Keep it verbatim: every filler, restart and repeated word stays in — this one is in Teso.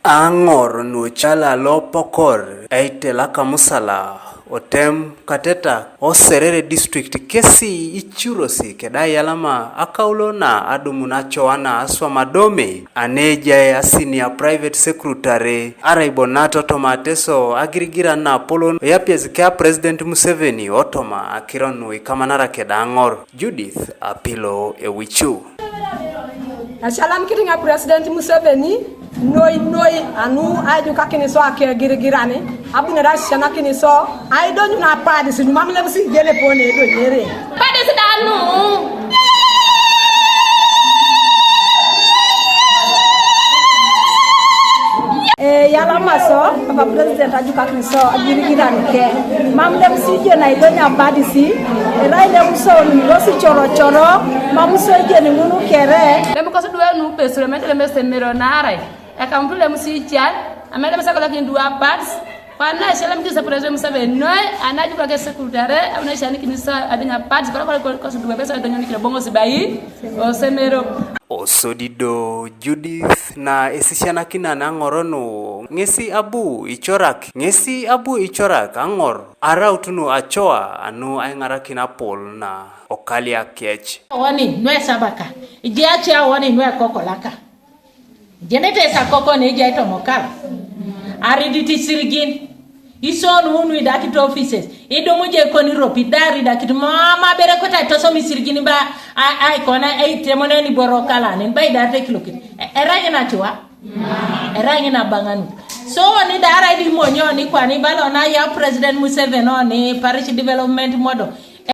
Aŋor nuocala lo pokor eitelaka musala otem kateta o Serere district kesi icurosi keda yalama akaulo na adumun acoana aswam adome anejai asinia private secretary araibonat otoma ateso agirigiran na apolon oyapias kea President Museveni otoma akiron nuikamanara keda aŋor. Judith Apilo Ewichu. Acalam kitiŋa President Museveni noi noi anu ajukakin so akegirigirani abunere asianakin so aidonyu na padis numam lebusi jele pone edonyere padis danu. Eh, yalama so, Papa President ajukakin so agirigiran ke. Mam lem si je na ido nya badi si, era ile muso ni dosi choro choro, mam so je ni munu kere. Lem kosu duwe nu pesure mete lem semero narai. Eka mtu lem si chan, amele msa kola kin duwa pads. Pana shalem ki sa President Museveni noi, anaju ka ke sekretare, amna shani kini sa adinya pads, kola kola kosu duwe pesa donyo ni kile bongo sibai. Osemero. Osodido Judith na esisianakina na ŋoronu ŋesi abu icorak ŋesi abu icorak aŋor arautunu acoa anu aiŋarakin apol na okaliakec. Woni nwe sabaka ije ace woni nwe kokolaka. Jenete sakoko ne ije aitomokal. Ariditi sirigin. Ison unu idakit offices idumuje koni ropi dari dakit mama bere kota tosomi sirigini ba ai kona ai temone ni boro kala ni ba idarte kilokit. Era ngina tiwa. Era ngina banganu. So ni dara idi monyo ni kwani balo na ya President Museveni oni parish development model.